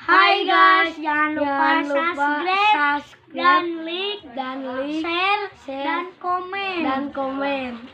Hai guys, jangan lupa subscribe dan like, share, dan komen.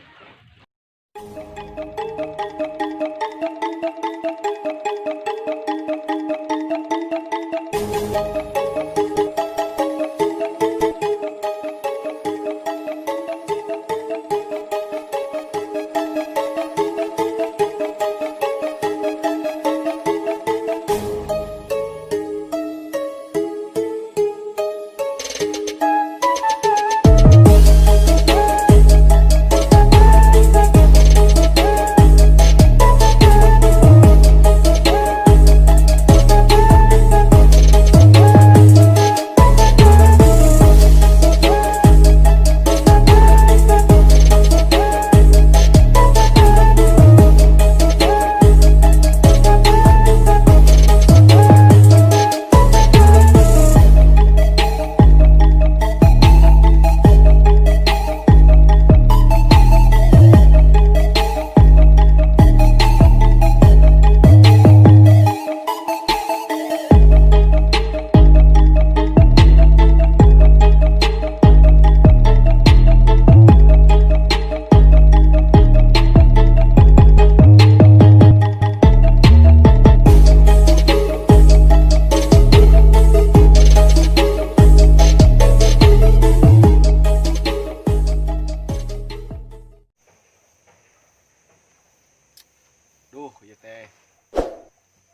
Duh, ieu teh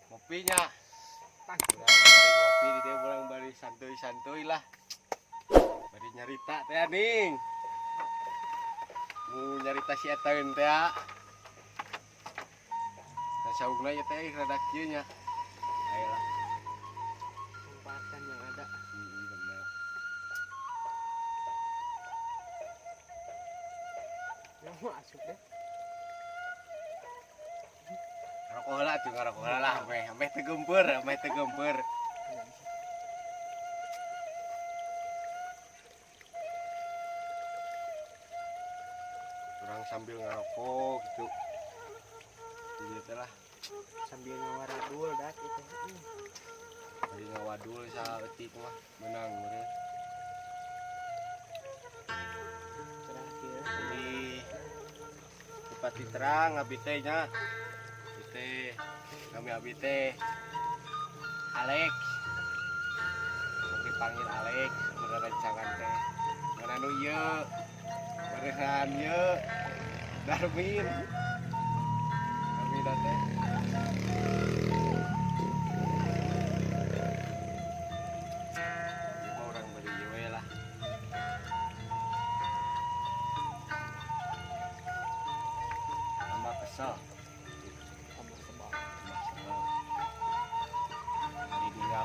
ngopinya. Ngopi di teh urang bari santuy-santuy lah. Bari nyarita teh ning. Mu nyarita si eta teh. Da saungna ieu teh rada kieu nya. Ayolah. Kesempatan yang ada. Bener. Ya mau asup deh. Ngarokok heula tuh, ngarokok heula lah, ameh teu geumpeur, ameh teu geumpeur. Urang sambil ngarokok gitu. Ieu teh lah. Sambil ngawaradul dak itu. Bari ngawadul saeutik mah meunang meureun. Ini Bupati terang abi teh nya. Teh kami abi teh Alex, dipanggil Alex, berencangan teh ngan anu ieu berehan ieu Darwin kami teh ieu urang bari ieu we lah. Tambah kesel.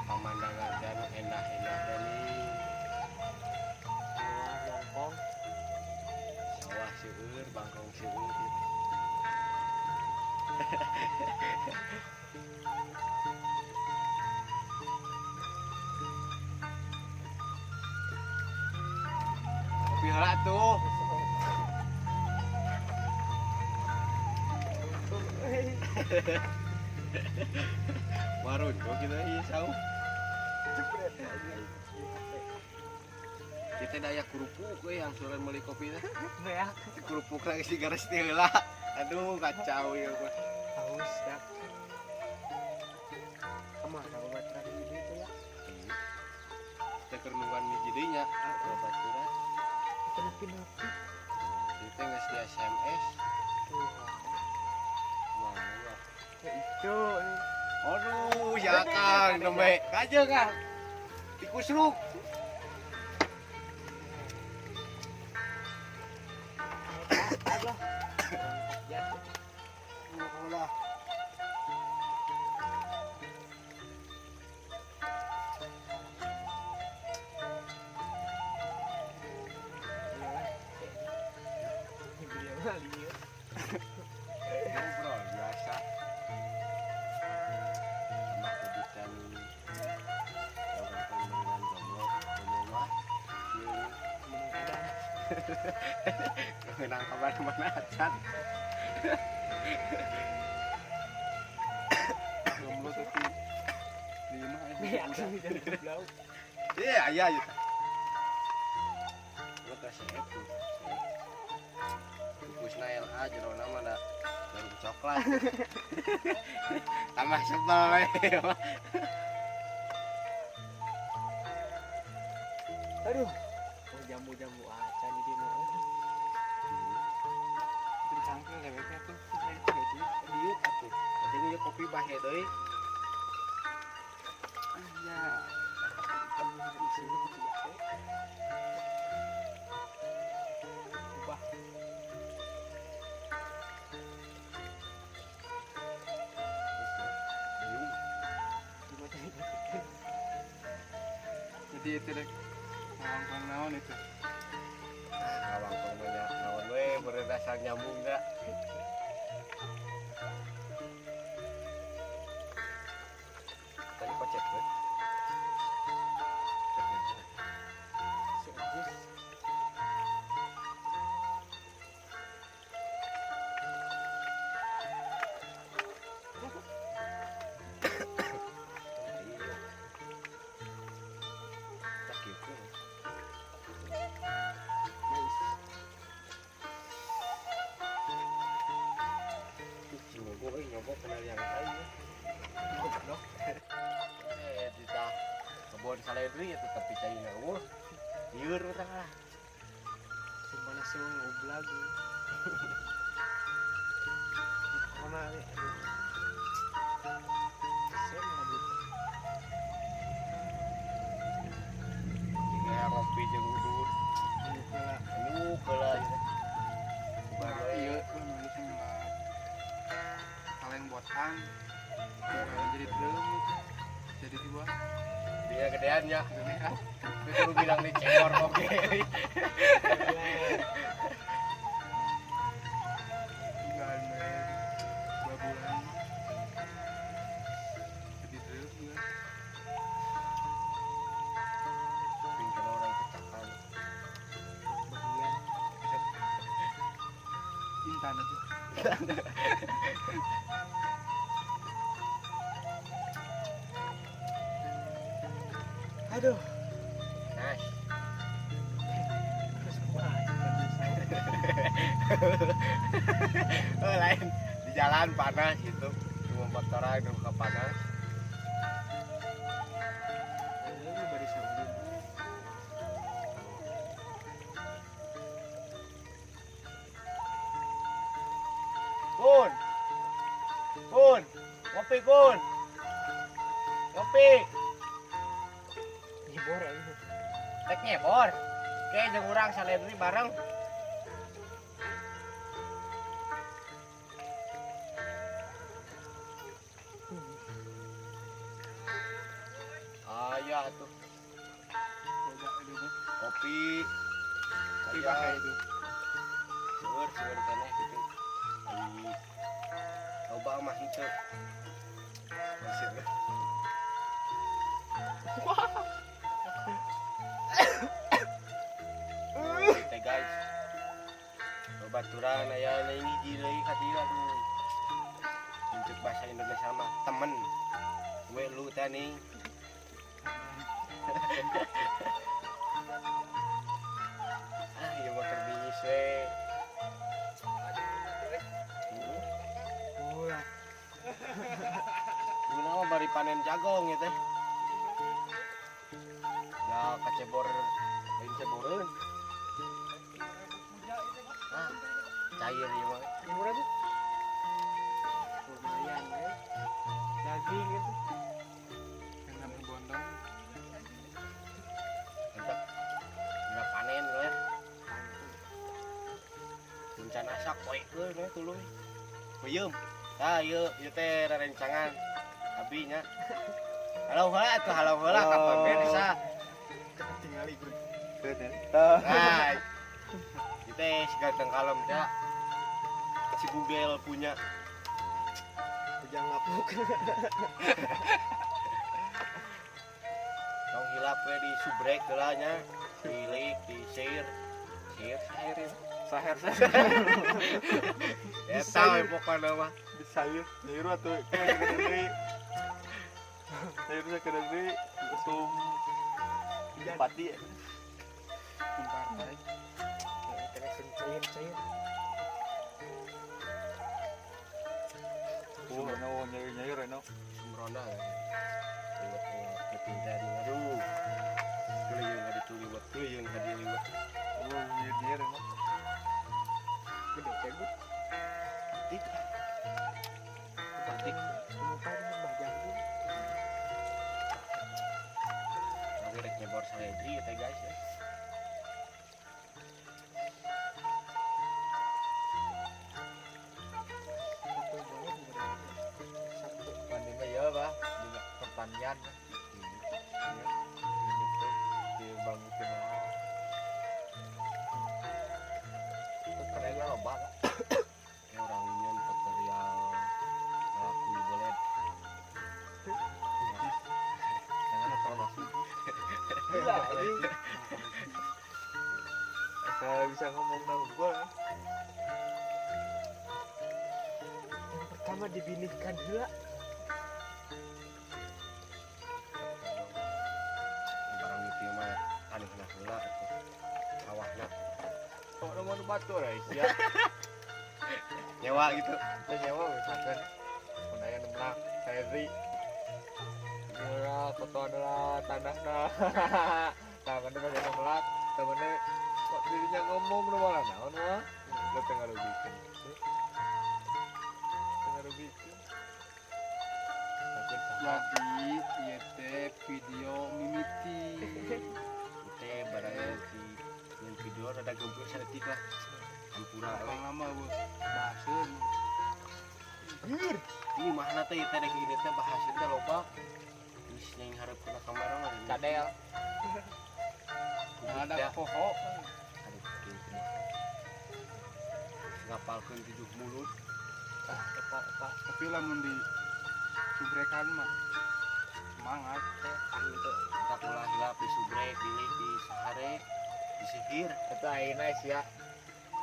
Pemandangan dan enak-enak nih. Sawah bangkong, sawah seueur, bangkong seueur gitu. Kopi heula tuh. Warung kok kita ieu saung. Kita daya kerupuk euy yang suran meuli kopi teh. Beak. Kerupuk lagi si garis teh heula. Aduh kacau ieu mah. Haus dak. Kumaha obat hiji teh ya? Kita keur nungguan hiji deui nya obat surat. Kita nepi-nepi. Kita geus di SMS. Wah, ya. Itu. Aduh, ya Kang, nembe kajeung ah. Tikusruk. Ngobrol biasa. Tambah kebitan orang pemerintahan jomblo, jomblo mah kieu menang kabar mana acan. Jomblo tapi di imah Iya, aya ieu. Lu kasih itu. Bungkusna LA jerona mah da jarum coklat. Tambah sebel we. Aduh, oh jamu-jamu acan di mah. Itu cangkel deweknya tuh, diuk atuh. Jadi ieu kopi bahe deui. Iya. Ubah. Jadi itu deh. Ngawangkong naon itu? Ngawangkong banyak naon we, berdasar nyambung enggak? Tadi kocek we. Kebon saledri itu tapi caina eueuh. Lieur urang lah. Sumpah nasi ngoblag. Corona we aduh. Sen aduh. Jiga ngopi jeung udur. Anyuk heula. Baru ieu nulis ngelah. Kaleng botan. Jadi drum jadi dua. Dia gedean ya. Itu lu bilang di cebor oke. Bulan 2 bulan. Jadi drum juga. Pinter orang kecakan. Bagian. Intan itu. Aduh. Nice. Oh, lain di jalan panas gitu. Cuma motoran ke panas. Kun. Kun. Ngopi, Kun. Ngopi. Nyebor aja. Rek nyebor. Oke, jeung urang saledri bareng. Aya tuh. Kopi. Kopi pakai itu. Seueur seueur keneh gitu. Loba mah henteu. Masih. Wah. Teh guys. Baturan aya hiji deui ka dieu aduh. Untuk bahasa Indonesia mah temen. We lu teh nih. Ah, ieu mah keur bingis we. Ulah. Guna mah bari panen jagong ya teh. Ya kacebor lain ceboreun. Ah, cair ieu mah. 5.000. Lumayan we. Daging gitu. Kena berbondong. Mantap. Udah panen we. Rencana asak poekeun we tuluy. Peuyeum. Tah ieu ieu teh rerencangan abi nya. Halo heula atuh halo heula ka pemirsa. Tinggali gue. Nah, kita si ganteng kalem teh. Si Google punya. Ujang ngapuk. Tong hilap we di subrek heula nya. Di like, di share. Share, share ya. Saher saher. Eta we pokona mah. Di sayur, niru atuh. Kayak gede deui. Saya bisa ke negeri usum pati. Partai. Cair-cair. Oh, no, nyair-nyair no. Sumrona. Liwat dari aduh. Tuluy yang ada liwat, tuluy yang ada liwat. Oh, nyair-nyair no. Gede cebut. Tik. Batik. Semua mbah jagung. Tapi rek nyebor seledri ya teh guys ya. Pandemi ya, Bah, di pertanian. Iya. Gitu. Dibangun mah. Ternyata loba kan. Ya orang nyeun tutorial ngelakuin boleh. Jangan promosi. Gila ini. Saya bisa ngomong nama gua. Yang pertama dibinihkan heula. Barang itu mah aneh-aneh heula atuh. Sawahna. Kok nomor batu guys ya. Nyewa gitu. Saya nyewa misalkan. Mun aya nu melak seri. Murah, foto adalah tanahna. Nah, mana pada nu melak, temennya kok dirinya ngomong nu malah naon mah. Lu teu ngarugikeun. Teu ngarugikeun. Jadi ieu teh video mimiti. Teh barang di nyeun video rada gemblok saeutik lah. Hampura we. Lama bu bahaseun. Ini mana teh teh rek ini teh bahaseun teh loba. Geus nying hareupeun kamera mah. Cadel. Ada poho. Aduh, kieu. Ngapalkeun tujuh mulut. Apa-apa. Tapi lamun di subrekan mah semangat Tang gitu. Kita ulah hilap di subrek, di di sahare, disihir. Eta ayeuna sia.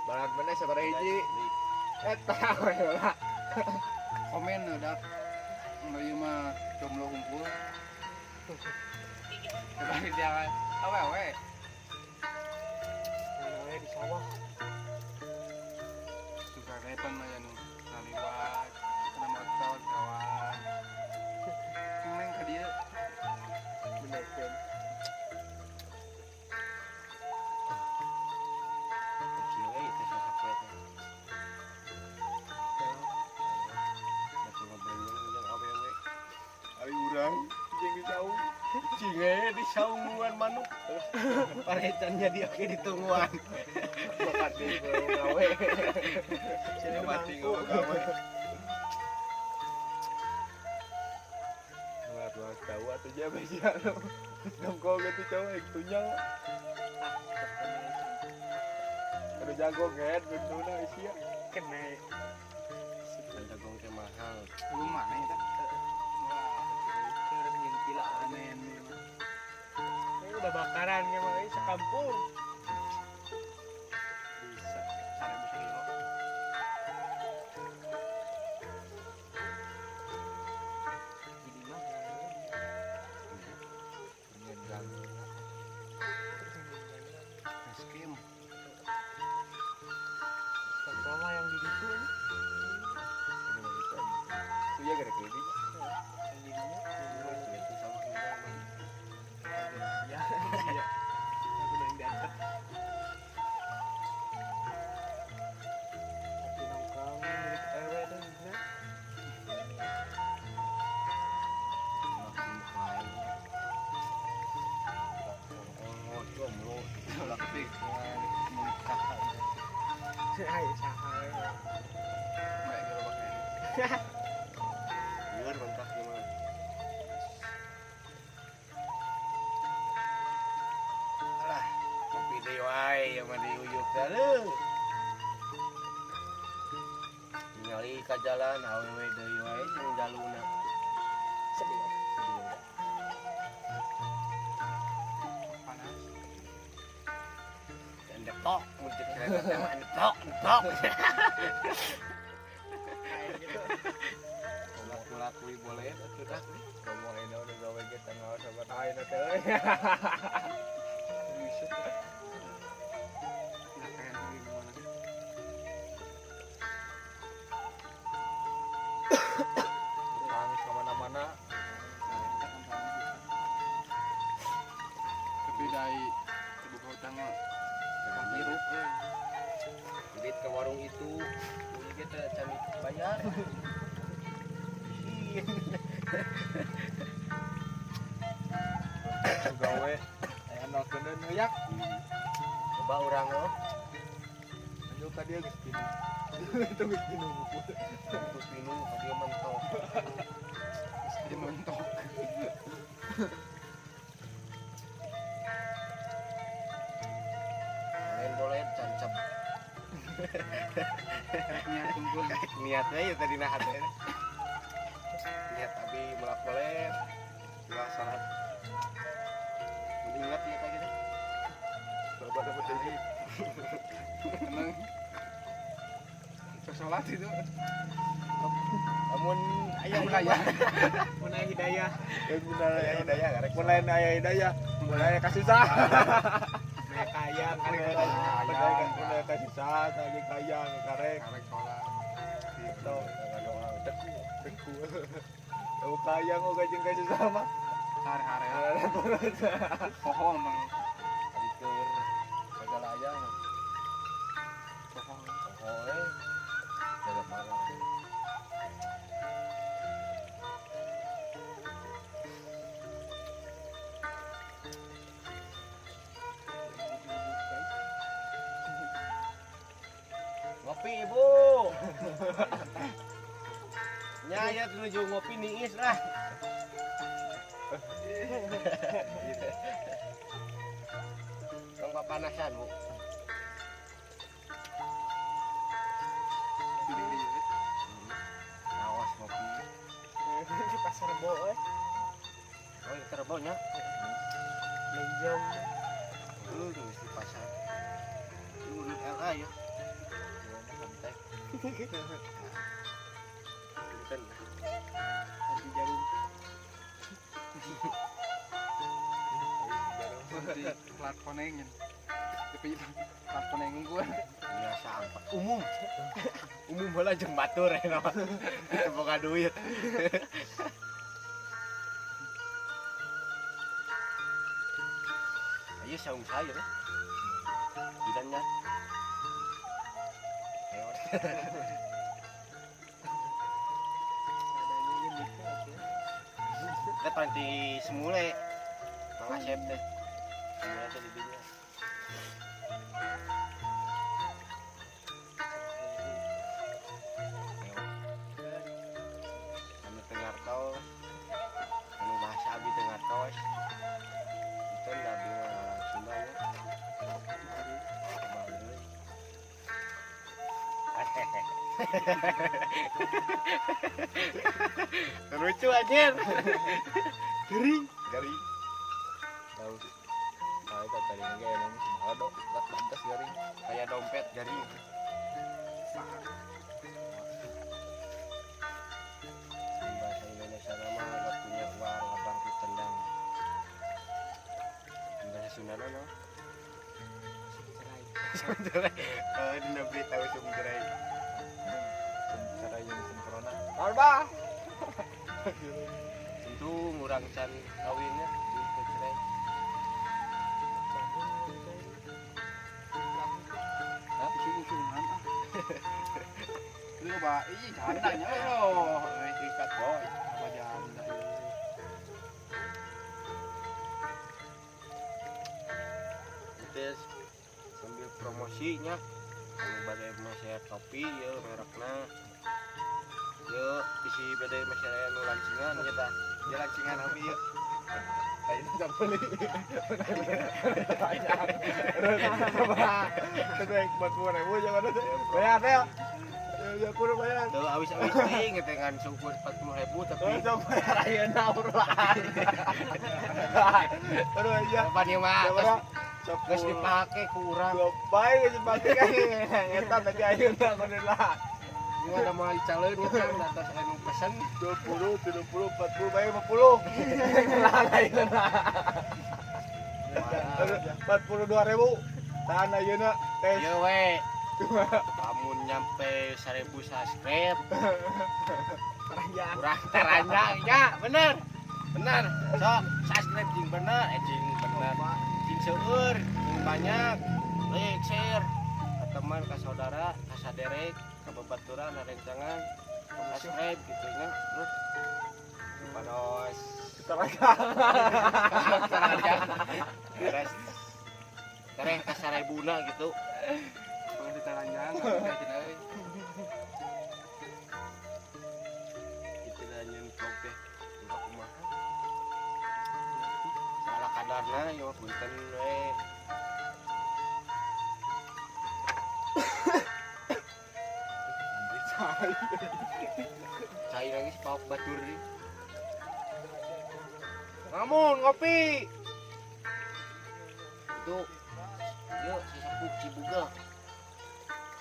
Barat mana sabaraha hiji? Eta we lah. Komen udah. Nu ieu mah jomblo unggul. Tapi dia awewe. Awewe di sawah. Suka repan mah ya nu ngaliwat, kana motor kawan. Neng ka dieu Menekan. Kieu we teh sasapoe teh. Batu ngobrol jeung awewe. Ari urang jeung di saung. Cing we di saungan manuk. Parecan jadi oke ditungguan. Bakat di gawe. Sini mati gawe. Luar tahu atuh nya beja nu. Nongko gitu cowok itunya. Aduh jago get bentuna isia. Kena. Dan jagung teh mahal. Lu mana ya teh? Wah, Itu orang yang gila. panen. Ini udah bakaran ya mah sekampung. Bisa, 1000 kilo. Jadi mah Es krim. Pertama yang di situ ini. Itu ya gara-gara ini. Yang di dinya. Itu sama juga. Ya, iya. Aku yang di atas. Aku nongkrong milik ewe deh, nah. Makin lain. Oh, jomblo. Tapi milik kakak. Hai, saha we. Baik gerobak ini. Lieur mentah gimana? Alah, kopi deui wae yang mah diuyuk teh leuh. Ningali ka jalan awewe deui wae jeung jaluna. Sedih. Sedih enggak? Panas. Endetok mun cek kereta teh mah endetok, endetok. Kayak gitu. Laku-lakui boleh atuh dah. Kamu enak udah Gawe ge tanggal sabaraha ayeuna teh euy. Tangis kemana-mana. Tapi dari ibu hutang mah hirup euy. Duit ke warung itu, duit kita cari bayar. Gawe aya nolkeun neuyak. Coba urang oh. Ayo ka dieu geus pinu. Itu geus pinu. Geus pinu ka dieu mentok. Geus dieu mentok. Lain boleh cancap. Niat tunggu. Niatnya ya tadi nah hati. Niat abi melak boleh. Dua salat. Ingat ya kayak gitu. Coba dapat jadi. Emang sholat itu. Namun ayah kaya. Mun aya hidayah. Mun aya hidayah, karek mun lain aya hidayah, mun aya kasusah. Mun kaya karek mun aya kasusah, lagi kaya karek. Karek sholat. Gitu, doa deku, deku. Teu kaya oge jeung kasusah mah. Hari-hari. Poho emang. Ari keur sagala aya. Poho. Poho eh. Jaga marah. Ngopi ibu. Nya ya menuju ngopi niis lah. Tong papanasan, Bu. Awas ngopi. Di pasar Rebo euy. Oh, di Rebo nya. Lenjong. Geus di pasar. Urut LA ya. Santai. Punten. Di jarum. Di plat konengin. Tapi plat koneng gua. Biasa angkot umum. Umum heula jeung batur eta mah. Teu boga duit. Ayo saung sayur. Idannya. Ayo. Kita panti semule. Mang Asep teh. Semule teh di dinya. Anu teu ngartos. Anu bahasa abi teu ngartos. Itu abi mah orang Sunda nya. Lucu anjir. Garing, garing. Tahu sih. Tahu tak tadi ge emang kumaha dok, lat pantas garing. Kayak dompet garing. Bahasa Indonesia mah enggak punya uang, abang ditendang. Bahasa Sunda no. Sumcerai. Oh, dina berita sumcerai. Sumcerai jeung sempurna. Alba. Tentu ngurang can kawinnya di cerai. Hah? Usung-usungan ah. Lu ba, ih jandanya lo. Ikat boy, apa janda. Terus sambil promosinya anu bade masih kopi ya merekna. Yo bisi bade masih aya nu lancingan kita. Ya lancingan abi yeuh. Ayeuna can beli. Coba. Teh 40.000 jangan ada. Bayar teh. Ya kudu bayar. Tuh awis-awis teuing teh ngan syukur 40.000 tapi coba bayar ayeuna urulan. Aduh iya. Kapan ieu mah geus dipake ku urang. Bae geus dipake kan eta tadi ayeuna kudu lah. Ini ada mau dicaleun kan atas anu pesen 20, 30, 40, bae 50. Lah ayeuna. 42.000. Tahan ayeuna teh. Ieu we. Lamun nyampe 1000 subscribe. Kurang teranjang ya, bener. Bener. Sok subscribe jeung bener, jeung bener. Jeung seueur, jeung banyak. Like, share ke teman, ke saudara, ke saderek, ke babaturan, rencangan, subscribe gitu nya. Terus pados teranjang. Terus tereh ka 1000-na gitu. Pengen ditaranjang, cenah euy. Itu da nyeun vlog teh untuk kumaha. Salah kadarna ieu mah punten we. Cai lagi paok batur nih. Ngamun ngopi. Itu yuk si sepuh Cibuga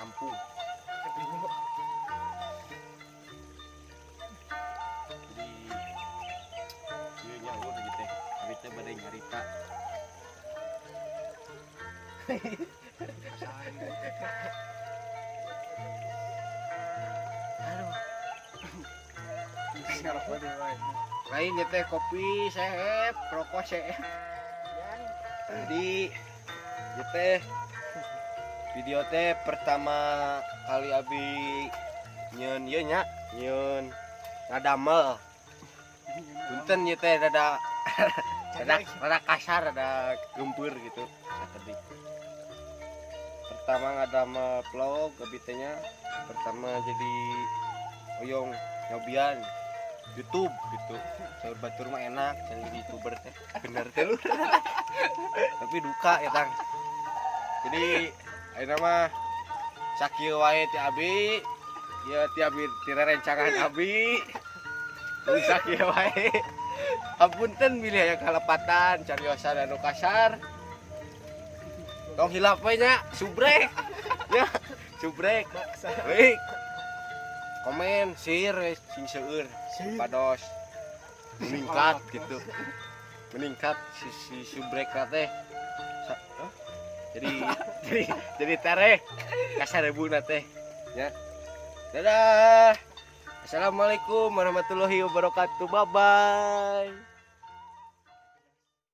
kampung. Jadi ieu nyaur gitu teh. Abi teh bade nyarita. Aduh. Lain ya teh kopi sehep, rokok sehep. Jadi ya teh video teh pertama kali abi nyeun ieu nya, nyeun ngadamel. Punten ieu teh rada rada kasar, rada gempur gitu sakedik. Pertama ngadamel vlog abi teh nya, pertama jadi oyong nyobian YouTube gitu. Saur batur mah enak jadi YouTuber teh. Bener teh lu. Tapi duka ya tang. Jadi ayeuna mah sakieu wae ti abi. Ieu ti abi ti rerencangan abi. Jadi sakieu wae. Hapunten bilih aya kalepatan cariosan anu kasar. Tong hilap we nya, subrek. Ya, subrek. Baik. Komen, share, sing seueur, pados meningkat gitu, meningkat si subrek teh. Jadi tereh ka 1000 teh ya. Dadah. Assalamualaikum warahmatullahi wabarakatuh. Bye bye.